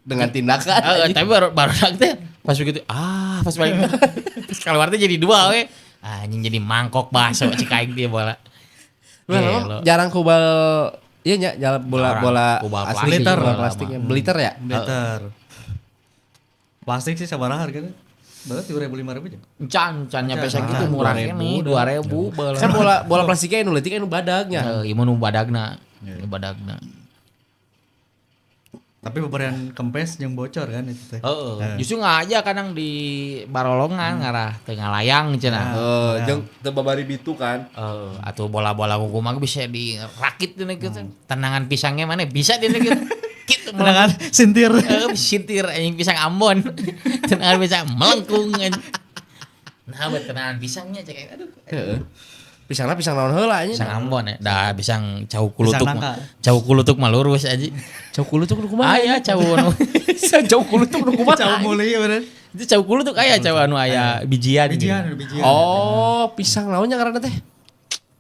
dengan tindakan. Heeh, tapi baru baru teh pas begitu pas balik terus keluar teh jadi dua we. Anjing jadi mangkok bakso cek aing teh bola. Nah, jarang kubal iya nya jalan bola Jarang. bola Kubal asli plastik bola bola plastiknya. Beliter ya? Meter. Plastik sih sabaraha harganya? Berarti 2000 5000 aja. Can can nyampe sakitu murah keneh 2000 bola. Kan bola bola plastiknya anu leutik anu badagnya. Heeh, ieu mah nu badagna. Nu badagna. Tapi pemberian kempes yang bocor kan itu teh. Heeh, justru ngaja kadang di barolongan ngarah teu ngalayang cenah. Heeh, jeung teu babari bitu kan. Heeh, atau bola-bola kumaha bisa dirakit dina gitu. Tenangan pisangnya mana bisa dina gitu. Gitu Tendangan sintir. Sintir anjing pisang Ambon. Tenangan pisang melengkung anjing. Nah, buat tenangan pisangnya cek aduh. Heeh. Pisangna pisang naon heula anjing. Pisang Ambon ya. Dah pisang cau kulutuk. Pisang nangka. Cau kulutuk mah lurus aja. Cau kulutuk nu kumaha? Aya cau anu. Cau kulutuk nu kumaha? Cau muli bener. Itu cau kulutuk aya cau anu aya bijian. Bijian, gitu. bijian. Oh, pisang naonnya ngaranna teh?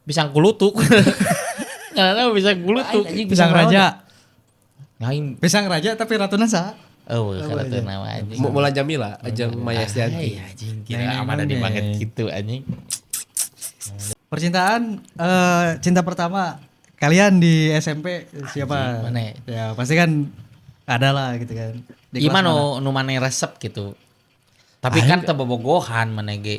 Pisang kulutuk. Ngaranna pisang kulutuk. Anjing, Pisang naon? raja. Lain Pisang raja tapi ratuna sa. oh, karatuna mah anjing. Mulan Jamila jeung Maya Estianty. Ay, anjing kira Neng, neng, aman neng, di neng. banget gitu anjing. Percintaan cinta pertama kalian di SMP siapa? Anjing, mana ya? Ya pasti kan ada lah gitu kan. Di kelas Gimana mana? nu maneh resep gitu. Tapi kan teu bobogohan maneh ge.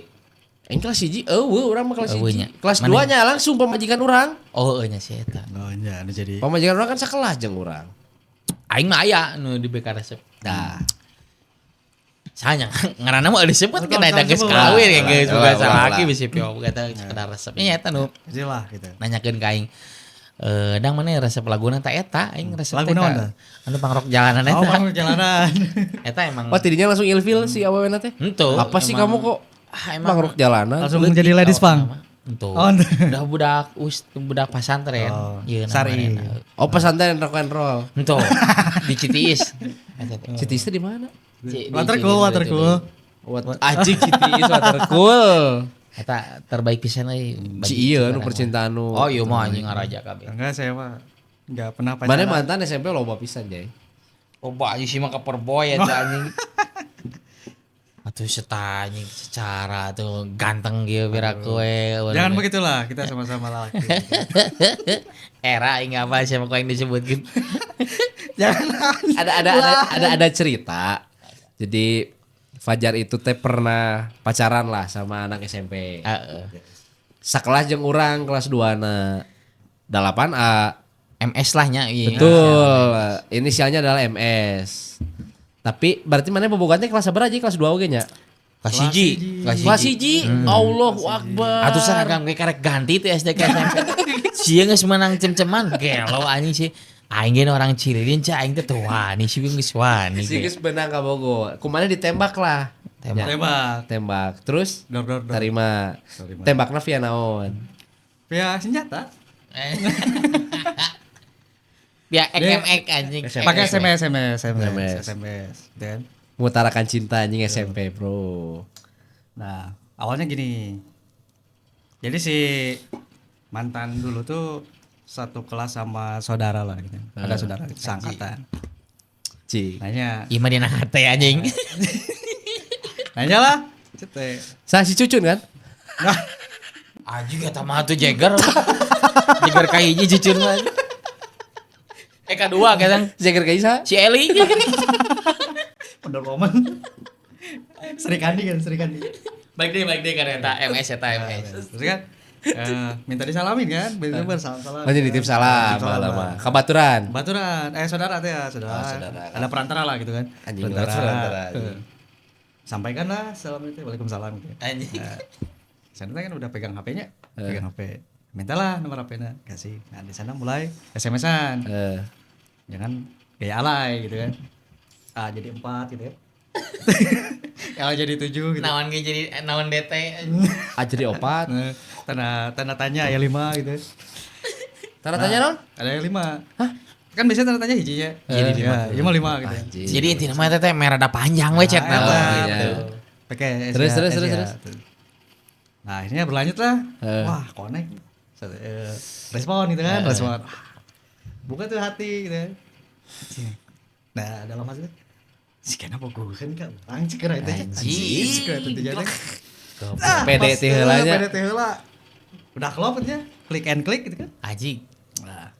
Aing kelas 1 eueuh urang mah kelas Eueuh nya. 1. Kelas Mana? 2 nya langsung pamajikan urang. Oh, heueuh nya si eta. Oh iya, anu jadi. Pamajikan urang kan sakelas jeung urang. Aing mah aya nu di BK resep. Dah. Sanya ngaranna mah disebut kan eta geus Sebut. kawin ya geus Ulah, boga ulah, salaki ulah. bisi pio kata sekedar resep. Nya eta nu Jadi lah gitu. nanyakeun ka aing. Eh, dang mana resep laguna ta eta aing resep Lagu teh naon ka- tah? Anu pangrok jalanan Oh, eta. bang jalanan. Eta emang Oh, tidinya langsung ilfil si awewena teh. Henteu. Apa sih emang- kamu kok Ah, emang mangrok jalanan? Langsung menjadi ladies pang. Henteu. Oh, henteu. Udah budak us budak pasantren. Oh, Ieu Sari. namanya. Oh, pesantren rock and roll. Henteu. Di Citiis. Eta teh. Citiis teh di mana? Di Water Citiis cool, water berarti. cool. What? Anjing Citiis water cool. Eta terbaik pisan euy. bagi Ci ieu nu orang. percintaan nu. Oh iya mah anjing ngaraja kabeh. Enggak, saya mah enggak pernah pacaran. Mana mantan SMP loba pisan, Jay. Oh, anjing sih mah cover boy eta anjing. Atuh seta anjing secara tuh ganteng gitu biar aku we. Jangan begitulah, kita sama-sama laki. Era aing apa siapa kau yang disebutkan. Jangan. Ada cerita. Jadi Fajar itu teh pernah pacaran lah sama anak SMP. Heeh. Sakelas jeung urang kelas 2 na 8A. MS lah nya iya. Betul. Inisialnya adalah MS. Tapi berarti mana bobogohan teh kelas berapa aja? Kelas 2 oge nya? Kelas 1. Kelas 1. Allahu Akbar. Atuh seragam ge karek ganti tuh SD ke SMP. Sia geus menang cem-ceman gelo anjing sih. Aing ge orang Cililin cah aing teh teu wani sih geus wani. Si ge. geus benang ka Bogo. Kumana ditembak lah. Tembak. Ya, Tembak. tembak. Terus Dor dor dor. terima. Terima. Tembakna via naon? Via senjata. Ya ek anjing. Pakai SMS SMS SMS SMS. SMS. Dan Mengutarakan cinta anjing SMP, Bro. nah, awalnya gini. Jadi si mantan dulu tuh satu kelas sama saudara lah gitu. Ada saudara seangkatan. Ci. Nanya, Ieu mah dina hate anjing. nanya lah. Cete. Sah si Cucun kan? Nah, Anjing eta mah tuh Jagger. Jagger ka hiji cucun mah. Eh kadua kadang Jagger Kaisa. si Eli. Pondok Roman. Sri Kandi kan, Sri Kandi. Baik deh kan eta MS eta MS. Terus kan minta disalamin kan, minta bersalam-salam. Nanti nitip salam, Nitip salam. lama. Kabaturan. Baturan, saudara teh ya, saudara. Oh, saudara. Ada perantara lah gitu kan. Anjing, perantara, anjing. Eh, Sampaikanlah salam itu, waalaikumsalam gitu. Anjing. Nah, sana teh kan udah pegang HP-nya, pegang HP. Mintalah nomor HP-nya, kasih. Nah, di sana mulai SMS-an. Eh, Jangan gaya alay gitu kan. A jadi 4 gitu ya. L jadi 7 gitu. Naon ge jadi naon DT. A jadi opat. Nah, tanda tanda tanya ya 5 gitu. Tanda tanya non? Ada yang 5. Hah? Kan biasanya tanda tanya hijinya. Jadi 5. Iya mah 5 gitu. Anjing. Jadi intinya mah eta teh merah da panjang we chat Nah, mah. iya. betul. Pakai S Terus, ya, terus, S terus, ya. terus. Nah, akhirnya berlanjut lah. Eh. Wah, connect. Respon gitu kan, respon. Wah, buka tuh hati gitu kan. Nah, dalam hati si kenapa gue kan kak orang cekera itu Anjing. cekera itu jadi Pede teh heula nya. pede teh heula. Udah klop aja klik and klik gitu kan. Anjing. Nah,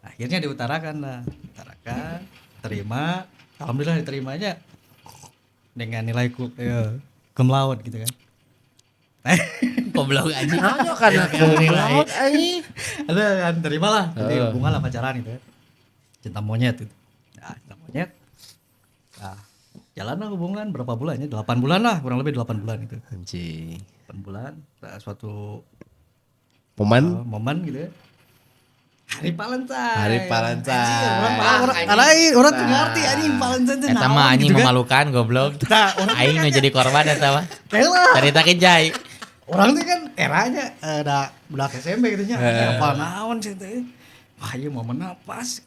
akhirnya diutarakan lah, utarakan, terima, alhamdulillah diterimanya dengan nilai cum laude gitu kan. Goblok anjing. Nanya karena cum laude anjing. Ada kan terima lah, jadi Heeh. hubungan lah pacaran gitu ya. Cinta monyet itu. Nah, cinta monyet. Nah, jalan lah hubungan berapa bulan ya? 8 bulan lah, kurang lebih 8 bulan itu. Anjing. 8 bulan, nah, suatu Momen momen gitu ya. Hari Valentine. Hari Valentine. Anjir, orang orang tuh ngerti anjing Valentine teh Eta naon mah anjing gitu kan. memalukan goblok. Nah, orang Aing nu jadi korban eta mah. Teh lah. Carita ke Jai. Urang teh kan eranya da budak SMP gitu nya. Apa naon sih teh. Wah, ieu momenna pas.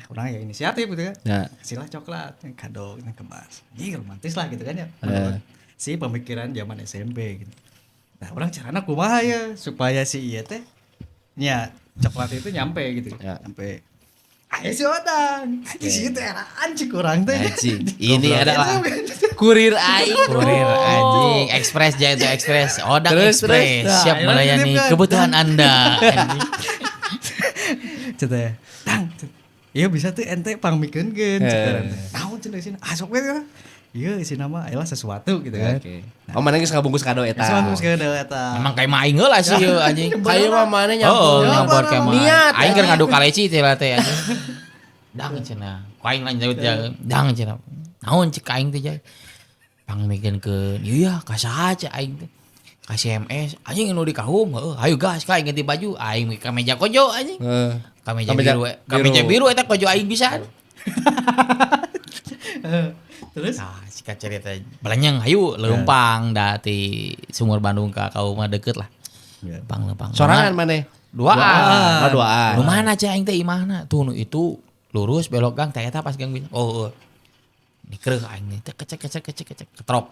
Urang ya inisiatif gitu kan. Ya. Kasihlah coklat, kado, kemas. Ih, romantis lah gitu kan ya. Menurut si pemikiran zaman SMP gitu. Nah, urang carana kumaha ya supaya si ieu teh nya coklat itu nyampe gitu. Ya. Nyampe. Ayo si Odang. Anjing si teh eraan cik urang teh. Anjing. Ini adalah kurir aing. Kurir anjing, Express Jaya Express, Odang Terus, Express, terus. siap Nah, melayani ayo, kan. kebutuhan Anda. Anjing. Cek teh. Dang. Iya bisa tuh ente pangmikeunkeun cek urang teh. Naon cenah isina? Ah sok we lah. Iya isina mah aya sesuatu gitu kan. Oke. Oh, mana geus ngabungkus kado eta. Geus ngabungkus kado eta. Emang kayak mah aing heula sih ieu anjing. Kayak mah mana Oh, nyampur. nyampur kayak mah. Niat. Aing keur ngadu kaleci teh lah teh anjing. Dang cenah. Ku aing lanjut ya. Dang cenah. Naon cek aing teh jay. Pangmikeunkeun. Ieu ya ka saha cek aing teh. Ka CMS anjing nu di kahum heuh ayo gas ka aing ganti baju aing ka meja kojo anjing. Heeh. Kameja biru, kameja biru eta kojo aing pisan. Terus Nah, singkat cerita belenyeng hayu leumpang da ti Sumur Bandung ka kaum mah deket lah. Leumpang leumpang. Sorangan mana? Duaan. Oh, duaan. Nu mana cek aing teh imahna? Tuh nu itu lurus belok gang teh eta pas gang bisa. Oh, oh. Dikreuh aing teh tek kecek kecek kecek kecek ketrok.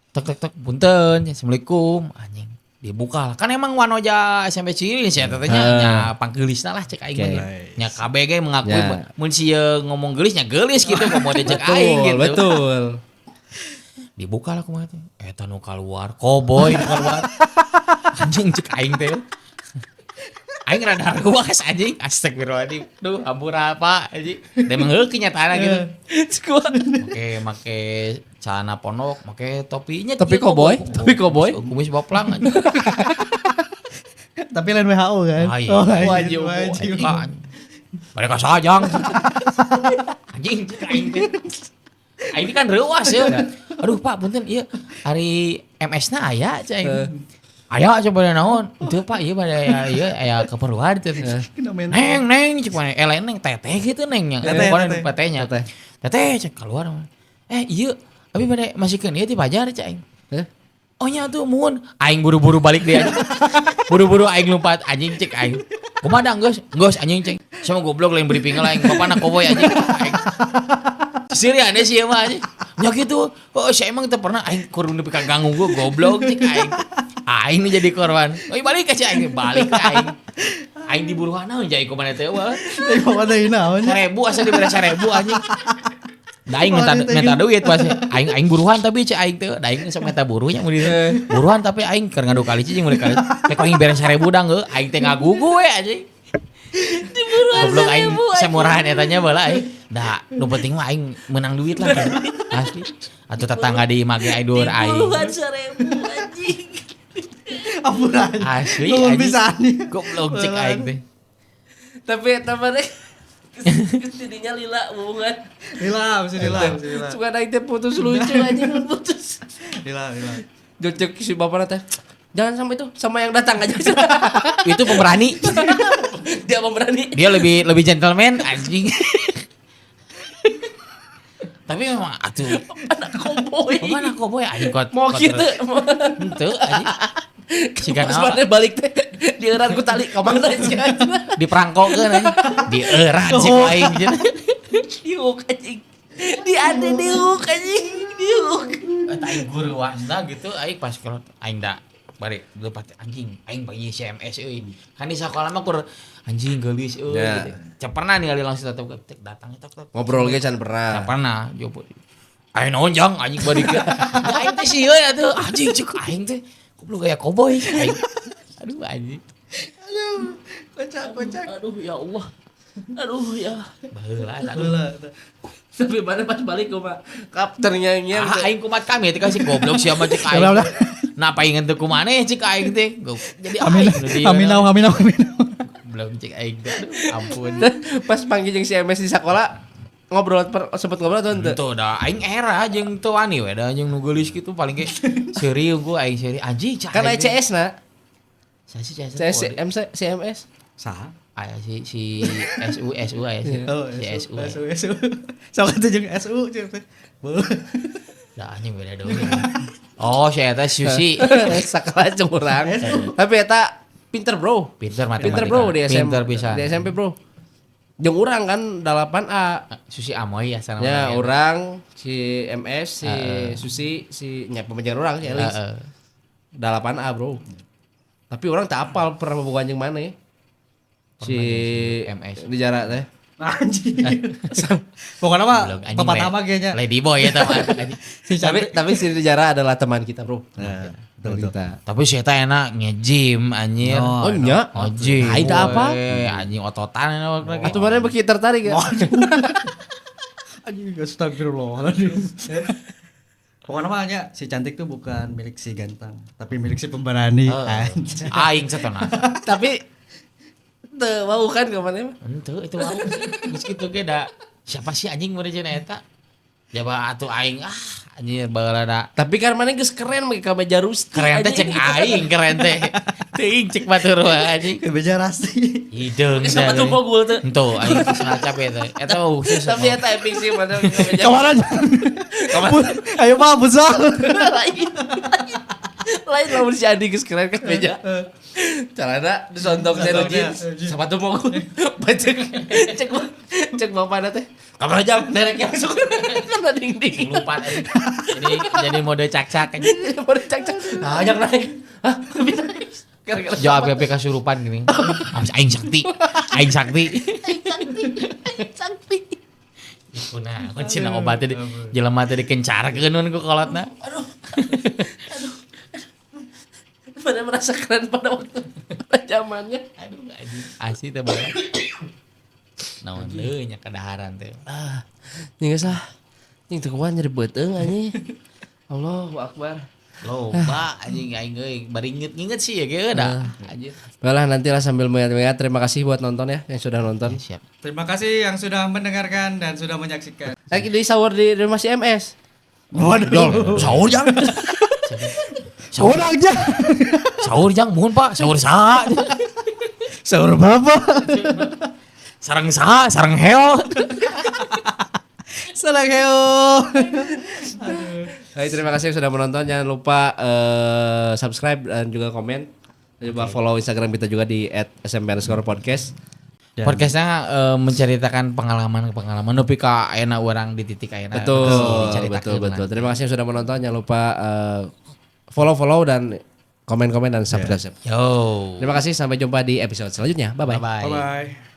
Tek tek tek punten, assalamualaikum anjing. Dibuka lah. Kan emang Wanoja SMP Cililin sih eta teh nya nya panggelisna lah cek aing mah. Nya KBG mengakui mun sieun ngomong geulis nya geulis gitu komo teh cek aing gitu. Betul. Dibuka lah kumaha teh. Eta nu kaluar, koboy nu kaluar. Anjing cek aing teh. Aing rada ruas anjing. Astagfirullahaladzim. Duh, ampura apa anjing. Da emang heuh kenyataanna gitu. Oke, make celana pondok, make topinya Topi kieu, koboy, topi koboy. Kumis boplang anjing. Tapi lain WHO kan. Ah, iya. Oh, lain, Wajib, wajib. Mereka sajang. Anjing cek aing teh. Aing kan reuas ya. Aduh Pak, punten ieu ari MS-na aya cek aing. Aya coba naon? Teu Pak, ieu bade ieu aya keperluan teh. Neng neng cek mana eh neng teteh gitu neng nya. Teteh, Bukan tetehnya. Teteh cek keluar. Eh ieu abi bade masikeun ieu ti pajar cek aing. Oh nya tuh mun aing buru-buru balik dia. Buru-buru aing lompat anjing cek aing. Kumaha da geus? Geus anjing cek. Sama goblok lain briefing lain bapana koboy anjing. Aing. Sirian sih mah anjing. Nya kitu. Oh saya emang teu pernah aing kurang nepi ka ganggu gua goblok cek aing. Aing nih jadi korban. Oh balik ka aing balik ka aing. Aing diburuan naon jai kumaha teh wah. Tapi bapak teh naon nya? 1000 asa dibere 1000 anjing. Da aing minta duit pasti. Aing aing buruhan tapi cek aing teh. Da aing sok minta buruhnya mun dieu. Buruhan tapi aing keur ngadu kali cicing mun kali. Teh aing bere 1000 dang heuh. Aing teh ngagugu we anjing. Diburuan Goblok aing 1000. semurahan eta nya baheula aing. Da nu penting mah aing menang duit lah. Asli. Atuh tetangga di imah ge aing dur aing. Diburuan 1000 anjing. Ampura. Asli Nuhun anjing. pisan. Goblok cek aing teh. Tapi eta mah tidinya lila hubungan. Lila, mesti lila, mesti lila. Suka aing teh putus lucu anjing putus. Lila, lila. Jocek si bapak teh. Jangan sama itu, sama yang datang aja. Itu pemberani. Dia pemberani. Dia lebih lebih gentleman anjing. Tapi memang atuh Anak koboy. bukan aku boy anjing kot. Mau gitu. Henteu anjing. Siga Pas naon mana balik teh dieuran ku tali ka mana sih anjing. diperangkokeun anjing. Dieran si aing gitu. Diuk anjing. Di ade diuk anjing. Diuk. Eta aing guru wasna gitu aing pas kalau aing da bari leupat anjing aing bagi CMS euy. Kan di sekolah mah kur anjing geulis euy Ya. gitu. Can pernah ningali langsung tetep datang tok tok. Ngobrol ge can pernah. Can pernah jopo. Aing naon jang anjing bari ke. Ya aing teh sieun atuh anjing cek aing teh goblok gaya koboy aing. Aduh anjing. Aduh, kocak, kocak. Aduh ya Allah. Aduh ya. Baheula eta. Lila. Tapi mana pas balik gua mah kapternya Ah, aing kumat kami teh kasih goblok sia mah cek aing. Ulah, ulah. Nah, paingan teu kumaneh cek aing teh. Jadi Amin, aing nu di- amin, amin, amin. Belum cek aing teh. Aduh, ampun. Pas panggil jeung si MS di sekolah ngobrol sempet ngobrol atau henteu? Tuh dah aing era jeung teu wani we da jeung nu geulis kitu paling ge seuri gua aing seuri anjing cek Kan aing teh. CS na. Saya sih CS. CS MC CMS. Saha? Aya si si SU SU aya si Oh, si SU. aya. SU, SU. Sok atuh jeung SU cek teh. Beuh. Dah anjing beda deui. Oh, si eta Susi. Sakelas jeung urang. Tapi eta pinter, bro. Pinter matematika. Pinter, bro, di SMP. Pinter pisan. Di SMP, bro. Jeung urang kan 8A. Susi Amoy ya sana. Ya, urang si MS, si Susi, si nya pemajar urang si Elis. Heeh. 8A, bro. Tapi orang tak apal pernah bobogohan jeung mana. Si MS. Di jarak teh. Anjing. Pokoknya mah Belum, anjing, pepatah mah kayaknya. Lady boy eta mah. Anjing. Si Tapi cantik. tapi si Dijara adalah teman kita, bro. Nah, Teman betul, betul. kita. Tapi si eta enak nge-gym anjir. Oh, nya. Nge-gym. Nah, itu apa? Weh, anjing ototan enak lagi. Atau mana begitu tertarik ya? Anjing astagfirullahaladzim. Pokoknya mah nya, si cantik tuh bukan milik si ganteng, tapi milik si pemberani. Anjing. Aing satona. Tapi teu mau kan ke mana mah? Henteu itu mau. Geus kitu ge da siapa sih anjing mun cenah eta? Jaba atuh aing ah anjir baheula da. Tapi kan mana geus keren make kameja rusti. Keren teh cek aing keren teh. Teuing cek batur wae anjing. Kemeja rasti. Hideung. Pakai sepatu pogul teh. Henteu aing geus ngacap eta. Eta mah khusus. Tapi eta epic sih mana kemeja. Kemana? Ayo mah futsal. Lain. Lain lamun si Adi geus keren kemeja. Celana disontok zero jeans, sepatu pogul. Bacek cek cek bapana teh. Kamar jam derek langsung kena dinding. Lupa anjing. Jadi mode cak-cak anjing. Baru cak cak. Nah, yang naik. Hah, lebih naik. Gara-gara Jawab BP kasurupan gini. Awas aing sakti. Aing sakti. Aing sakti. Kuna, aku cina obatnya di jelema teh dikencarkeun ku kolotna. Aduh. Aduh. Pada merasa keren pada waktu pada zamannya. Aduh anjing, asli teh bae. Naon deui nya kadaharan teh. Ah, ini geus lah. Ini teu kuat nyeri beuteung anjing. Allahu akbar. Loba anjing aing euy bari inget-inget sih ya ge da. Anjir. Baiklah nantilah sambil mengingat-ingat terima kasih buat nonton ya yang sudah nonton. Siap. Terima kasih yang sudah mendengarkan dan sudah menyaksikan. Lagi di sahur di rumah si MS. Waduh. Sahur jang. Sahur aja. Sahur jang mohon Pak, sahur saha? Sahur berapa? Sareng saha? Sareng heo. Salam heo. Baik, terima kasih yang sudah menonton. Jangan lupa subscribe dan juga komen. Dan juga follow Instagram kita juga di @smp_podcast. Podcastnya menceritakan pengalaman-pengalaman nepi ka ayeuna urang di titik ayeuna. Betul, Diceritakeun betul, betul. lah. Terima kasih yang sudah menonton. Jangan lupa follow-follow dan komen-komen dan subscribe. Yo. Terima kasih, sampai jumpa di episode selanjutnya. Bye-bye. Bye-bye. Bye bye.